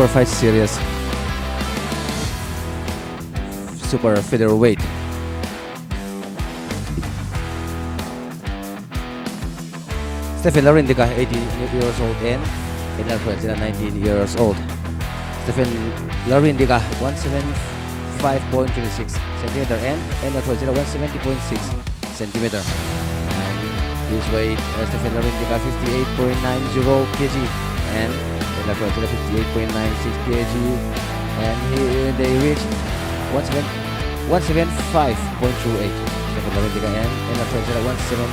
Super Fight Series Super Featherweight. Stephen Lalrindika, 18 years old and Enel Hruaizela, 19 years old. Stephen Lalrindika, 175.26 centimeter and Enel Hruaizela, 170.6 centimeter. And his weight, Stephen Lalrindika, 58.90 kg and Enel Hruaizela, 58.96 kg. And they reached 175.28. Stephen Lalrindika and Enel Hruaizela, 170.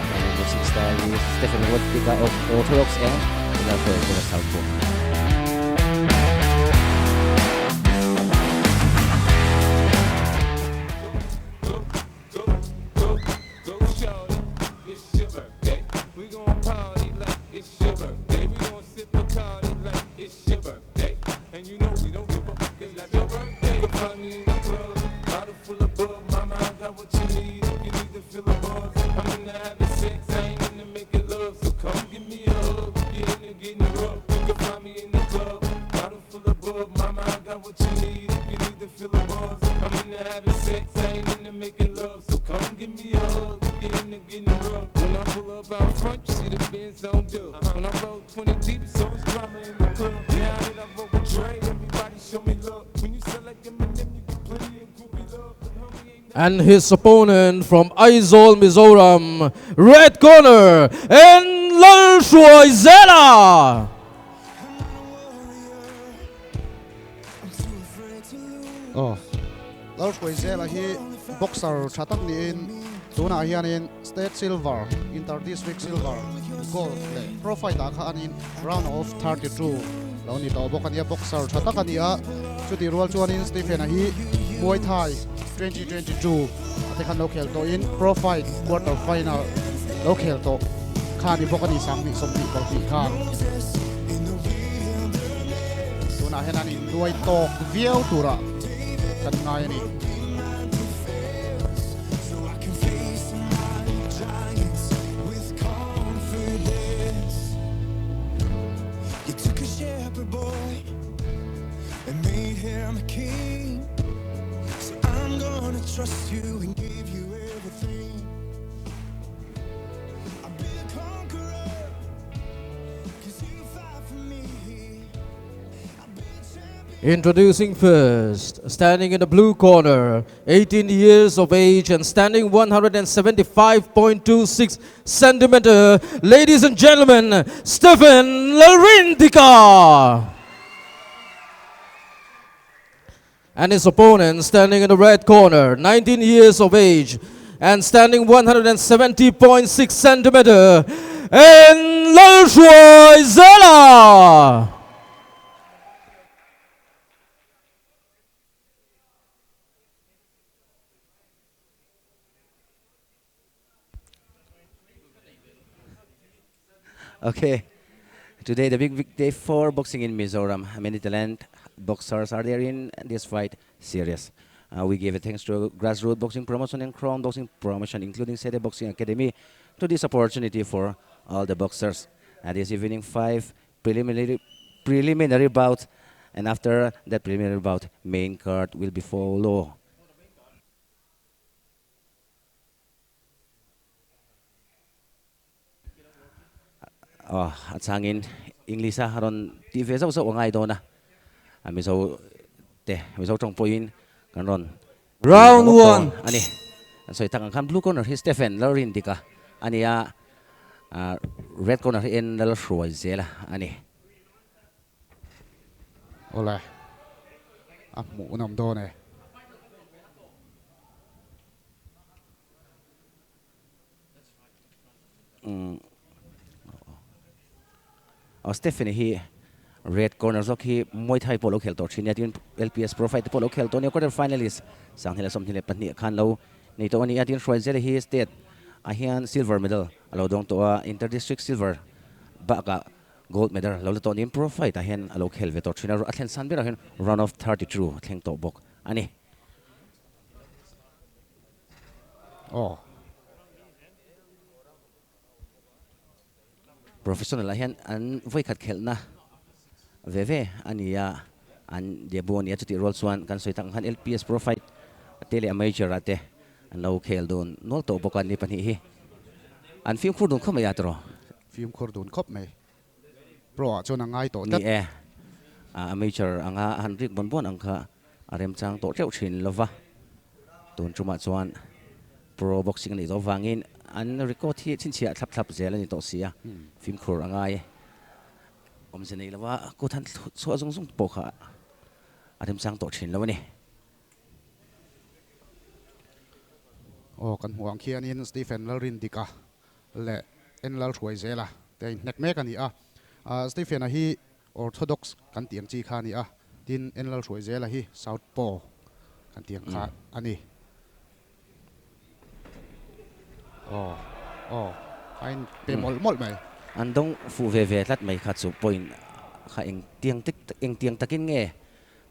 And boxing style is Stephen Lalrindika of Orthodox and Enel Hruaizela Southpaw. And his opponent from Aizawl, Mizoram, red corner, and Lalhruaizela! Aw, Lalhruaizela hi boxer tha tak niin tunah hianin State Silver, Inter District Silver, Gold leh Pro Fight ah kha anin Round of 32 lo ni tawh bawk a nia, boxer tha tak a ni a, chutih rual chuanin Stephen-a hi Muay Thai 2022 a te khan lo khel tawhin Pro Fight Quarter Final lo khel tawh kha a ni bawk a ni, 20 22 khan. Tunah hian an innuai tawk viau turah kan ngai a ni. Introducing first, standing in the blue corner, 18 years of age and standing 175.26 centimeter, ladies and gentlemen, Stephen Lalrindika! And his opponent standing in the red corner, 19 years of age and standing 170.6 centimeter, and Lalhruaizela! Okay, today the big, big day for boxing in Mizoram. Many talent boxers are there in this fight series. We give a thanks to Grassroots Boxing Promotion and Crown Boxing Promotion, including Sede Boxing Academy, to this opportunity for all the boxers. And this evening, 5 preliminary bouts, and after that preliminary bout, main card will be follow. Aw, a changin English a rawn tih ve zauh zauh a ngai dawn a, a Mizo te, Mizo tawng pawhin kan rawn tih Round bawk dawn 1. a ni. An sawi tak ang khan blue corner hi Stephen Lalrindika a ni a, red corner hi En Lalhruaizela a ni. Awle, a hmuhnawm dawn e. Aw Stephanie hi red corner zawk hi Muay Thai pawh lo khel tawh thin a tin LPS Pro Fight te pawh lo khel tawh a nia quarter finalist 2022 khan lo nei tawh a ni a tin Hruaizela hi state ah hian silver medal a lo dawng tawh a inter district silver bakah gold medal lo la tawh niin Pro Fight ah hian a lo khel ve tawh thin a a thlen san berah hian round of 32 a thleng tawh bawk a ni. Aw. Professional ah hian an vawikhat khelhna ve ve a ni a, an debut a ni a, chutih rual chuan kan sawi tak ang khan LPS Pro Fight te leh a Major ah te an lo khel dun nual tawh bawk a, ni pahnih hi an fimkhur dun khawp mai a tawrh. Fimkhur dun khawp mai. Pro ah chuan a ngai tawh tlat. Ni e, a Major anga a han rik bawn bawn ang kha a remchang tawh teuh thin lova, tun tumah chuan Pro Boxing a nih tawh vangin an record hi chhinchhiah thlap thlap zel a ni tawh si a, fimkhur a ngai. Awmze nei lova kut han chhuah zung zung pawh kha a remchang tawh thin lo a ni. Aw kan hmuh ang khianin Stephen Lalrindika leh En Lalhruaizela te a inhnek mek a ni a. Stephen-a hi Orthodox kan tih ang chi kha a ni a, tin En Lalhruaizela hi Southpaw kan tih ang kha a ni. Aw aw a in pe mawlh mawlh mai. An dawng fuh ve ve tlat mai kha chu point kha engtiang engtiang takin nge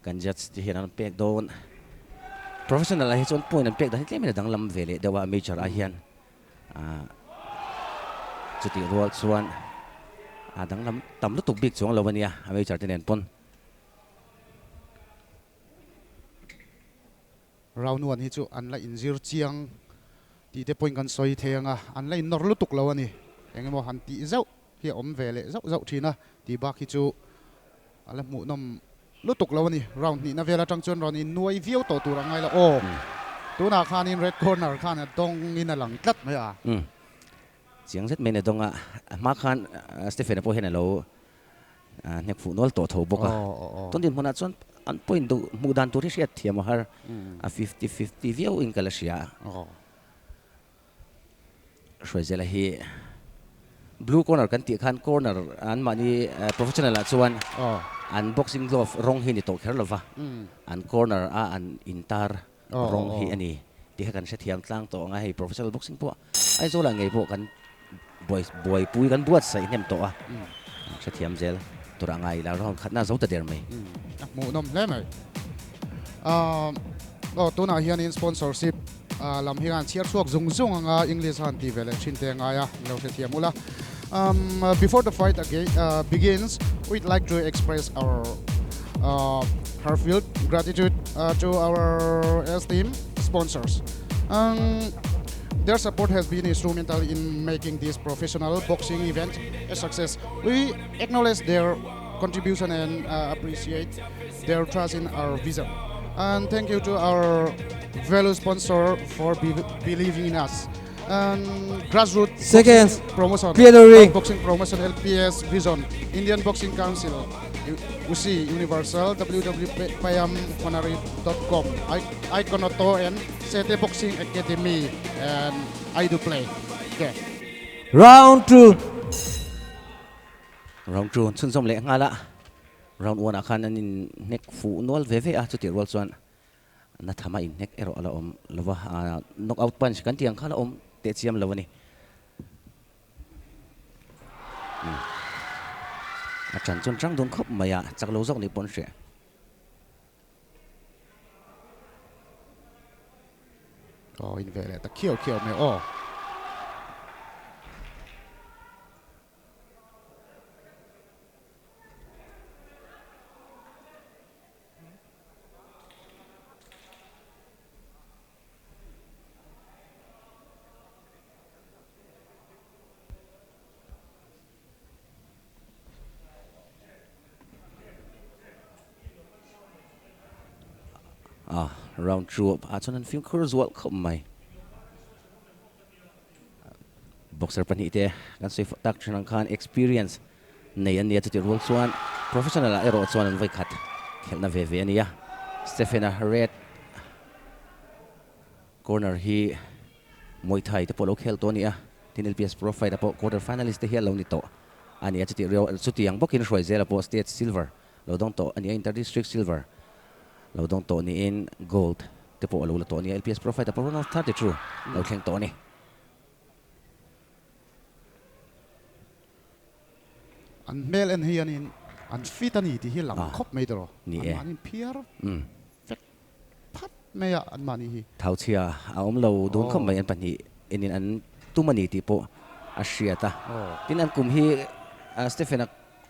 kan judge te hian an pek dawn. Professional ah hi chuan point an pek dan hi tlem in a danglam ve leh deuh a major ah hian chutih rual chuan a danglam tam lutuk bik chuang lo a nia a major te nen pawn. Round one hi chu an la inzir chiang tih te pawhin kan sawi thei ang a, an la innawr lutuk lo a ni. Eng emaw han tih zauh hi a awm ve leh zauh zauh thin a, tih bak hi chu a la hmuhnawm lutuk lo a ni. Round hnihna vel atang chuan rawn innuai viau tawh tur a ngai lo. Aw, tunah khanin red corner khan a dawngin a lang tlat mai a. Umm, chiang zet mai in a dawng a, a hma khan Stephen-a pawh hian a lo Hnek fuh nual tawh tho bawk a. Tun dinhmunah chuan an point duh hmuh dan tur hi hriat thiam a har a fifty fifty viau in ka la hria a. Hruaizela hi blue corner kan tih khan corner an mahni professional ah chuan an boxing glove rawng hi ni tawh kher lova an corner a an intar rawng hi a ni tih kha kan hrethiam tlang tawh ang a, hei professional boxing pawh Aizawl ah ngei pawh kan buai buaipui kan buatsaih hnem tawh a, hrethiam zel tur a ngai ila round khatna zo ta der mai. A hmuhnawm hle mai. Aw tunah hianin sponsorship lam hi an chhiar chhuak zung zung anga English a han ti ve leh thin te a ngai a, lo hrethiam ula. Before the fight begins, we'd like to express our heartfelt gratitude to our esteemed sponsors. Their support has been instrumental in making this professional boxing event a success. We acknowledge their contribution and appreciate their trust in our vision. And thank you to our value sponsor for believing in us. And grassroots Seconds. boxing promotion, Clear the ring. Boxing Promotion, LPS Vision, Indian Boxing Council, UC Universal, www.payamhonary.com, Iconoto and Sete Boxing Academy, and I Do Play. Okay. Round 2. Round 2 chhunzawm leh nghal a, round 1 ah khan an in hnek fuh nual ve ve a, chutih rual chuan Na tham a inhnek erawh a la awm lo va, knock out punch kan tih ang kha a la awm teh chiam lo a ni. A ṭan chuan ṭang dun khawp mai a, chak lo zawk nih pawh an hreh. Aw in ve leh ta khiau khiau mai aw. Ah, round 2 ah chuan an fimkhur zual khawp mai. Boxer pahnih te kan sawi tak thin ang khan experience nei an nia chutih rual chuan professional ah erawh chuan an vawikhat khelhna ve ve a nia. Stephen-a red corner hi Muay Thai te pawh lo khel tawh a ni a, tin LPS Pro Fight ah pawh quarter finalist te hian lo ni tawh a ni a, chutih riau chutiang bawkin Hruaizela pawh state silver lo dawng tawh a ni a, inter district silver lo dawng tawh niin gold te pawh a lo la tawh a ni a, LPS Pro Fight ah pawh round of 32 lo thleng tawh a ni. An hmel en hianin an fit a ni tih hi lang khawp mai tawh. An mahni phiar vek phat mai a an mahni hi. Thauchhia a awm lo dun khawp mai an pahnih enin an tum a ni tih pawh a hriat a. Tin an kum hi Stephen-a.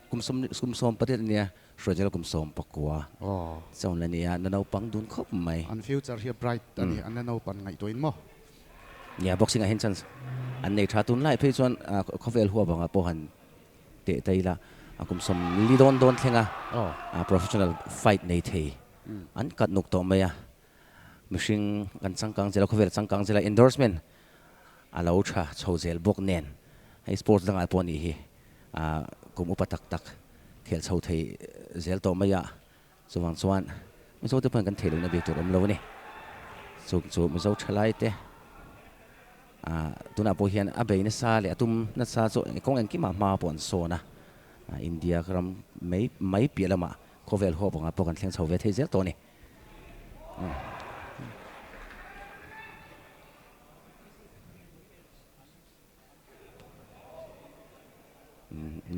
Kum sawm kum sawm pariat ania Hruaizela kum sawm pakua chawn la nia na naupang dun khawp mai. An future hi a bright a ni, an la naupan ngaihtuahin maw? Nia boxing ah hian chance an nei tha tunlai phei chuan khawvel huap anga pawh han teh ta ila kum sawm li dawn dawn thleng a professional fight nei thei an kat nuk tawh mai a, mihring kan changkang zel a khawvel changkang zel a endorsement a lo tha chho zel bawk nen hei sports dangah pawh a nih hi. Kum upa tak tak khel chho thei zel tawh mai a, chuvang chuan Mizo te pawhin kan theih lohna bik tur awm lo a ni. Chung chu Mizo thalai te tunah pawh hian a bei nasa leh a tum nasa chu kawng engkimah hma pawh an sawn a, India ram mai mai piah lamah khawvel huap angah pawh kan thleng chho ve thei zel tawh a ni.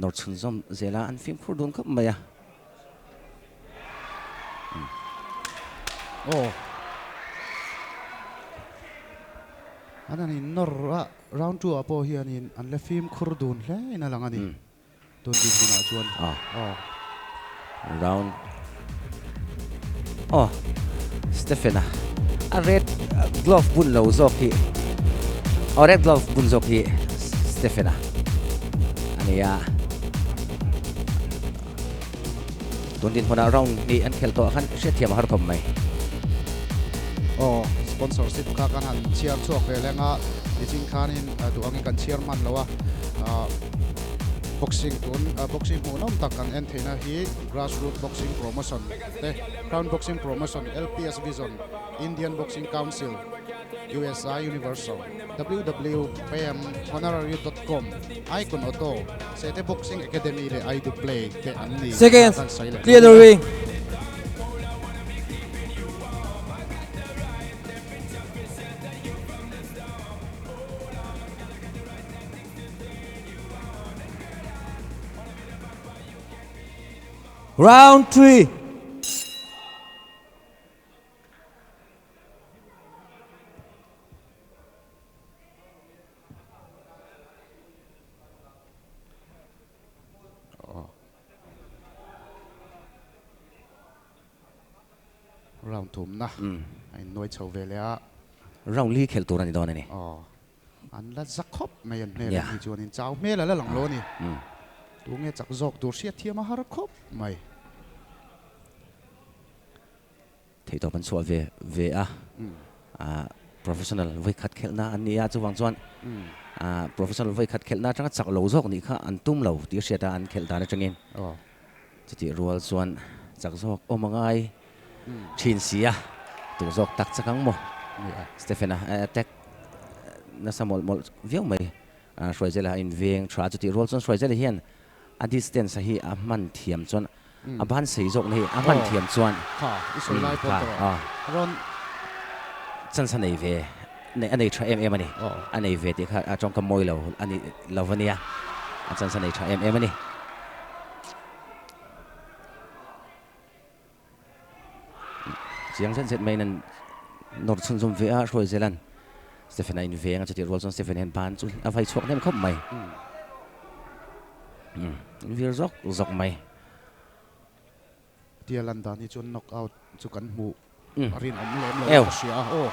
Nawr chhunzawm zela an fimkhur dun khawp mai a. Aw. An han in nawr a, round 2 ah pawh hianin an la fimkhur dun hle in a lang a ni. Tun din hmunah chuan. Aw. Round. Aw. Stephen a. A red glove bun lo zawk hi. Aw red glove bun zawk hi Stephen a. A ni a. Tun din hmunah round hnih an khel tawh a khan hriatthiam a har khawp mai. Aw, sponsorship kha kan han chhiar chhuak ve leng a, nichin khanin duh angin kan chhiar hman lo a. Boxing tun boxing hmuhnawm tak kan en theihna hi Grassroot Boxing Promotion te, Crown Boxing Promotion, LPS Vision, Indian Boxing Council, USI Universal, WWPM Honorary dot com, Icon Auto, Sete Boxing Academy leh Aidu Play te an ni. Seconds, Kan sawi leh clear the dawn nia. ring. Round 3. Round thumna a innuai chho ve leh a. Round li khelh tur a ni dawn a ni. Aw, an la za khawp mai an hmel an ni chuanin chau hmel a la lang lo a ni. Tunge chak zawk tur hriatthiam a har khawp mai. Theihtawp an chhuah ve ve a, professional vawikhat khelhna an ni a, chuvang chuan professional vawikhat khelhna atanga chak lo zawk nih kha an tum lo tih a hriat a, an khelh dan atangin chutih rual chuan chak zawk awm a ngai thin si a, tur zawk tak chak ang maw? Stephen-a attack nasa mawlh mawlh viau mai, Hruaizela a inveng tha a, chutih rual chuan Hruaizela hian a distance hi a hman thiam chuan a ban sei zawk na hi a hman thiam chuan Kha i sawi lai pawh tawh rawn chance a nei ve a nei tha em em a ni a nei ve tih kha a tawngkam mawi lo a ni lo a nia a chance a nei tha em em a ni. Chiang zet zet maiin an nawr chhunzawm ve a, Hruaizelan Stephen a inveng a, chutih rual chuan Stephen hian ban chu a vai chhuak hnem khawp mai. In vir zawk zawk mai. Tia lan dan hi chuan knock out chu kan hmuh a rinawm lem lo ka hria a, aw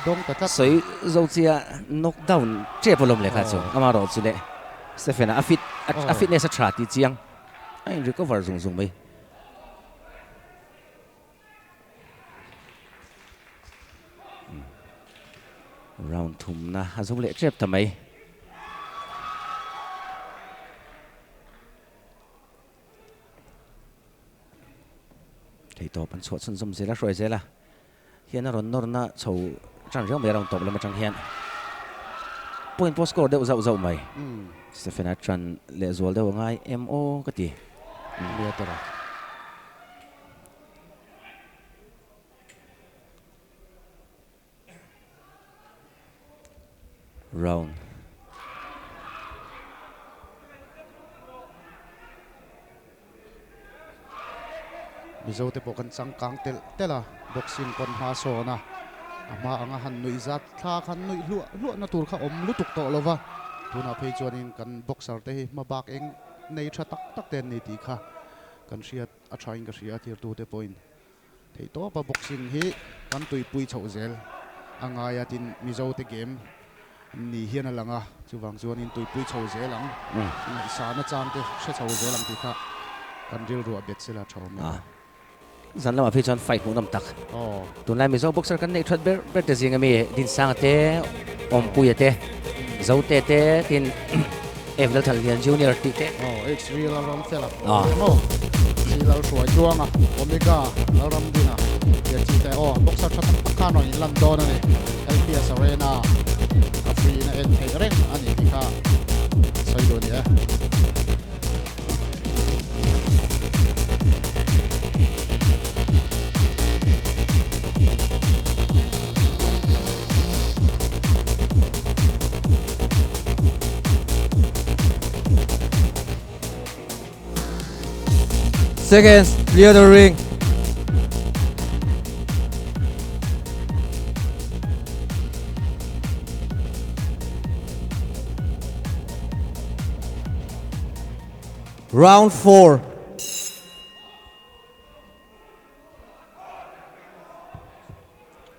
dawng ta tlat. Sawi zo chia knock down tep alawm leh kha chu, amaherawh chu leh Stephen a fit a fitness a tha tih chiang a in recover zung zung mai. Round thumna a zo leh tep ta mai. Theihtawp an chhuah chhunzawm zel a, hruai zel a. Hian a rawn nawrna chho tan riau mai a round tawp lam atang hian. Point pawh score deuh zauh zauh mai. Stephen-a tan leh zual deuh a ngai em aw ka ti. Nia tawrh a. Round. Mizo te pawh kan changkang telh telh a, boxing pawn hma sawn a, a hma anga han nuih zat thla khan nuih hluah hluah na tur kha awm lutuk tawh lo va, tunah phei chuanin kan boxer te hi hma bak eng nei tha tak tak te an ni tih kha kan hriat a thain ka hria a thirtute pawhin theihtawpa boxing hi kan tuipui chhoh zel a ngai a tin Mizo te game ni hian a lang a chuvang chuanin tuipui chho zel ang ngaihsana chang te hre chho zel ang tih kha kan rilruah bet sela tha awm e. Zan lamah phei chuan fight hmuhnawm tak. Tunlai Mizo boxer kan neih that ber ber te zinga mi Dinsanga te, Awmpuia te, Zote te tin F Lalthalhlian Junior tih te. Aw, H V Lalramfela emaw C Lalhruaitluanga, Omega Lalramdina tih chi te aw boxer tha tak tak khan rawn inlan dawn a ni. LPS Arena a free in a en theih reng a ni tih kha sawi duh a ni e. Seconds, clear the ring. Round 4.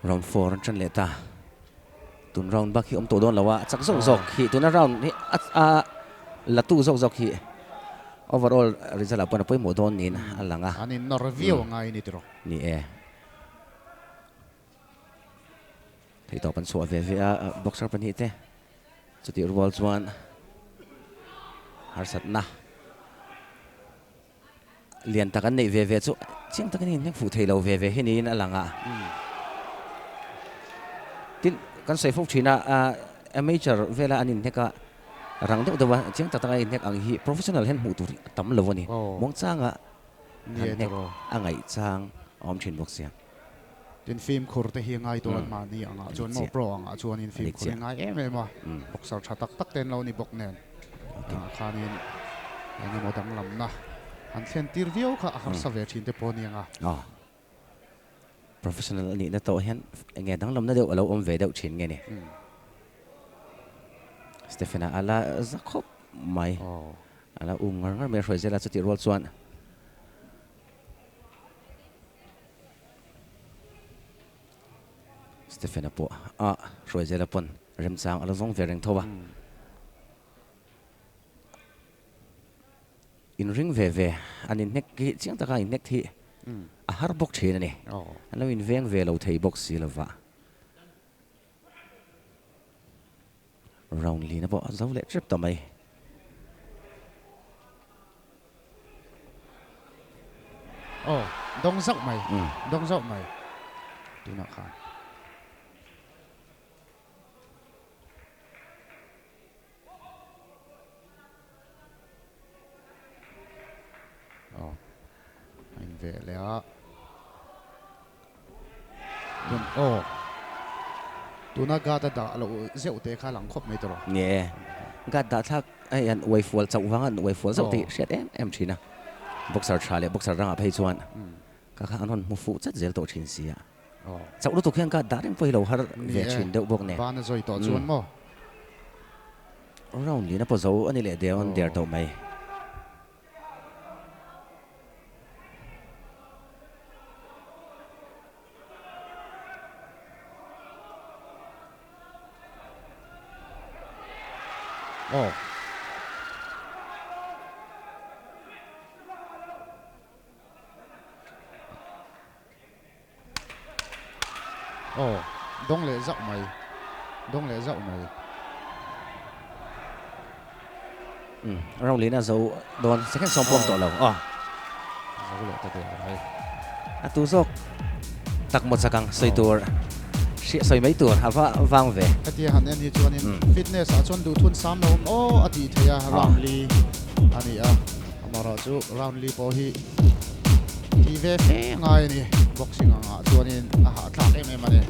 Round 4 an tran leh ta. Tun round bak hi awm tawh dawn lo a, chak zawk zawk hi tuna round hi a la tu zawk zawk hi overall result ah pawhin a pawimawh dawn niin a lang a. An innawr viau a ngai a ni tiraw? Ni e. Theihtawp an chhuah ve ve a, boxer pahnih te chutih rual chuan harsatna lian tak an neih ve ve chu chiang takin in hnek fuh thei lo ve ve hi niin a lang a. Tin, kan sawi fo thin a, amateur vela an inhnek a, rang deuh deuh a, chiang tak taka inhnek ang hi professional hian hmuh tur hi a tam lo a ni. Muangchanga han hnek a ngaihchang a awm thin bawk sia. Tin fimkhur te hi a ngai dawn mahni angah chuan maw pro angah chuanin fimkhur hi a ngai em em a, boxer tha tak tak te an lo ni bawk nen ah khanin eng emaw danglamna an thlen tir viau kha a harsa ve thin te pawh a ni ang a. Aw professional a nihna tawh hian eng nge danglamna deuh a lo awm ve deuh thin nge ni. Stephen-a a la za khawp mai, a la um ngar ngar mai a hruai zel a chutih rual chuan. Stephen-a pawh a hruai zela pawn remchang a la zawng ve reng tho a. Inring ve ve an inhnek hi chiang taka inhnek hi a har bawk thin a ni. An lo inveng ve lo thei bawk si lova. Round lina pawh a zo leh tep ta mai. Aw, dawng zauh mai, dawng zauh mai tunah khan. Aw, a inve leh a. Tun aw tuna guard a dah loh zeuh te kha lang khawp mai tawh. Nge guard dah thlak hei an uai fual chauh vang a an uai fual zauh tih hriat em em thin a. Boxer tha leh boxer rangah phei chuan ka kha an rawn hmu fuh chat zel tawh thin si a. Chauh lutuk hian guard dah reng pawh hi lo har ve thin deuh bawk nen. Ban a zawi tawh chuan maw. Round lin a pawh zo a ni leh der an der tawh mai. Aw. Aw, dawng leh zauh mai, dawng leh zauh mai. Umm, Roliana zo dawn second sawm pawm tawh lo aw. Zo leh ta der mai. A tu zawk tak maw chak ang sawi tur hriat sawi mai tur a va vang ve. Hetia han en hi chuanin fitness ah chuan duhthun sam lo awm aw a tih theih a, round li a ni a, amaherawhchu round li pawh hi Ti ve fe ngai a ni. Boxing angah chuanin a hahthlak em em a ni.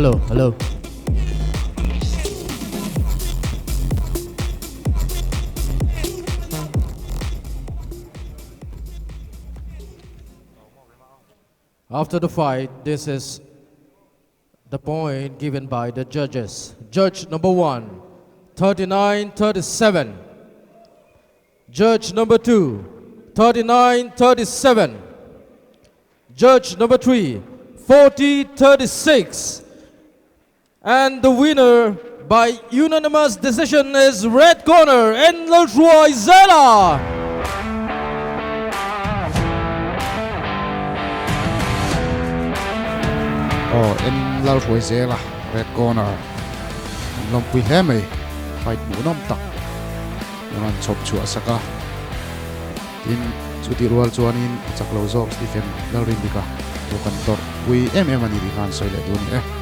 Hello, hello. After the fight, this is the point given by the judges. Judge number 1, 39-37. Judge number 2, 39-37. Judge number 3, 40-36. And the winner by unanimous decision is red corner, N. Lalhruaizela. Aw, N. Lalhruaizela, red corner. An lawmpui hle mai, fight hmuhnawm tak an rawn chhawp chhuah sak a. Tin, chutih rual chuanin a chak lo zawk Stephen Lalrindika chu kan tawrh pui em em a ni tih kha an sawi leh duh a ni e.